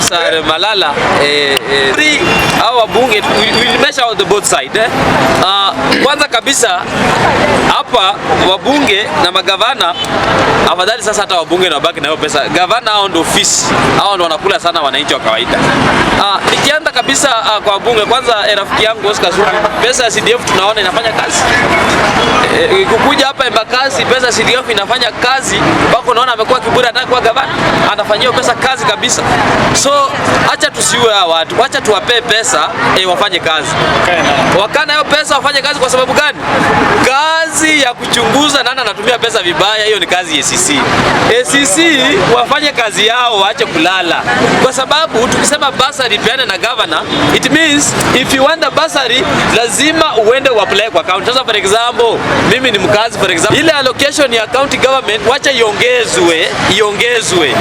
Oscar Malala, hao wabunge, we measure out the both side, eh. Kwanza kabisa hapa wabunge na magavana, afadhali sasa hata wabunge na wabaki na hiyo pesa. Gavana hao ndio ofisi, hao ndio wanakula sana wananchi wa kawaida. Nikianza kabisa kwa wabunge kwanza, rafiki yangu Oscar Sudi, pesa ya CDF tunaona inafanya kazi. Kukuja hapa Embakasi, pesa ya CDF inafanya kazi mpaka unaona amekuwa kiburi, anataka kuwa gavana, anafanyia pesa kazi kabisa. So acha tusiue hawa watu, acha tuwapee pesa, wafanye kazi, wakana hiyo pesa wafanye kazi. Kwa sababu gani? Kazi ya kuchunguza nani anatumia pesa vibaya, hiyo ni kazi ya ACC. ACC wafanye kazi yao, waache kulala, kwa sababu tukisema bursary peane na governor, it means if you want the bursary lazima uende uapply kwa county. Sasa for example, mimi ni mkazi, for example, ile allocation ya county government wacha iongezwe, iongezwe.